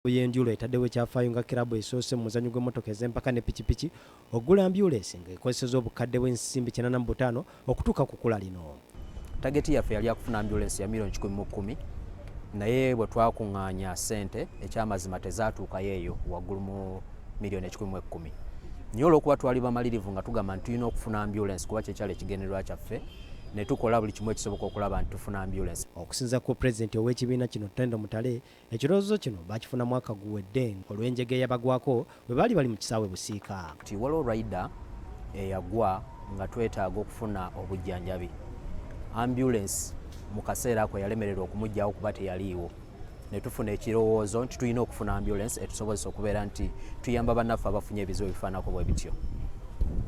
Y'Enduro etaddewo ekyafaayo nga kiraabu esoose mu muzannyo gw'emmotoka ez'empaka ne pikipiki okugula ambyulensi ng'ekozesezza obukadde bw'ensimbi 85 okutuuka ku kkula lino. Target yaffe yali yakufuna ambulensi ya miliyoni 110, naye bwe twakuŋŋaanya ssente, ekyamazima tezaatuukayo eyo waggulu mu miliyoni 110. Naye olw'okuba twali bamalirivu nga tugamba nti tulina okufuna ambulensi kuba kyekyali ekigendererwa kyaffe, ne tukola buli kimu ekisoboka okulaba nti tufuna ambulensi. Okusinziira ku pulezidenti ow'ekibiina kino, Tendo Mutale, ekirowoozo kino bakifuna mwaka guwedde olw'enjega eyabagwako bwe baali bali mu kisaawe Busiika. Nti waliwo rider eyagwa nga twetaaga okufuna obujjanjabi, ambulance mu kaseera ako yalemererwa okumuggyawo kuba teyaliiwo, ne tufuna ekirowoozo nti tulina okufuna ambulance etusobozesa okubeera nti tuyamba bannaffe abafunye ebizibu ebifaanako bwe bityo.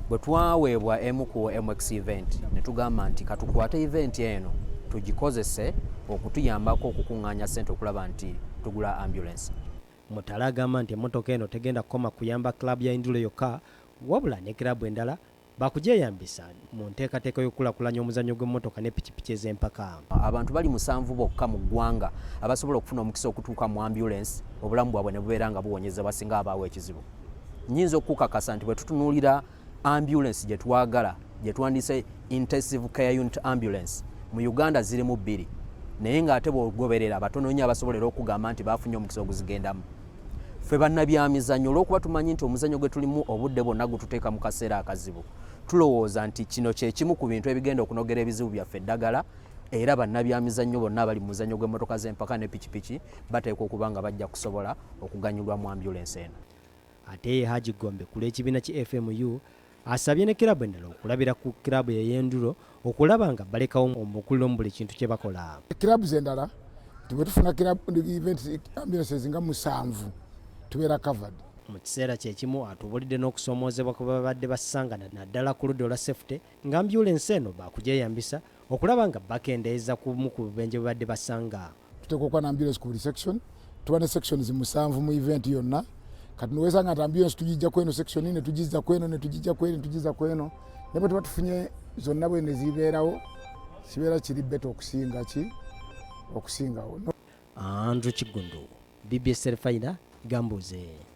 Bwe twaweebwa emu ku MX event, ne tugamba nti katukwate event eno tugikozese okutuyambako okukuŋŋaanya ssente okulaba nti tugula ambulance. Mutale agamba nti emmotoka eno tegenda kukoma kuyamba club ya Enduro yokka, wabula ne kiraabu endala bakugyeyambisa mu nteekateeka y'okukulaakulanya omuzannyo gw'emmotoka ne pikipiki ez'empaka. Abantu bali musanvu bokka mu ggwanga abasobola okufuna omukisa okutuuka mu ambulance obulamu bwabwe ne bubeera nga buwonyezebwa singa abaawo ekizibu. Nnyinza okukukakasa nti bwe tutunuulira ambulance gye twagala, gye twandise intensive care unit ambulance, mu Uganda zirimu bbiri, naye ng'ate bw'ogoberera batono nnyo abasobola era okugamba nti baafunye omukisa oguzigendamu. Ffe bannabyamizannyo, olw'okuba tumanyi nti omuzannyo gwe tulimu obudde bwonna gututeeka mu kaseera akazibu, tulowooza nti kino kye kimu ku bintu ebigenda okunogera ebizibu byaffe eddagala, era bannabyamizannyo bonna abali mu muzannyo gw'emmotoka z'empaka ne pikipiki bateekwa okuba nga bajja kusobola okuganyulwa mu ambulensi eno. Ate ye Haji Gombe ku lw'ekibiina ki FMU asabye ne kiraabu endala okulabira ku kiraabu ey'Enduro okulaba nga balekawo omukuliro mu buli kintu kye bakola. Clubs endala nti bwe tufuna event ambulances nga musanvu, tubeera covered. Mu kiseera kye kimu atubuulidde n'okusoomoozebwa kwe babadde basanga naddala ku ludda olwa safety, nga ambyulensi eno baakugyeyambisa okulaba nga bakendeeza ku bumu ku bubenje bwe badde basanga. Tuteekwa okuba na ambulance ku buli section. Tuba ne sections musanvu mu event yonna. Kati niwesanga nti ambulance tugijja kweno section ne tugizza kweno ne tugijja kweno ne tugizza kweno, ne bwe tuba tufunye zonna bwe ne zibeerawo, kibeera kiri better okusinga ki okusingawo. Andrew Kiggundu, BBS Terefayina, Gambuuze.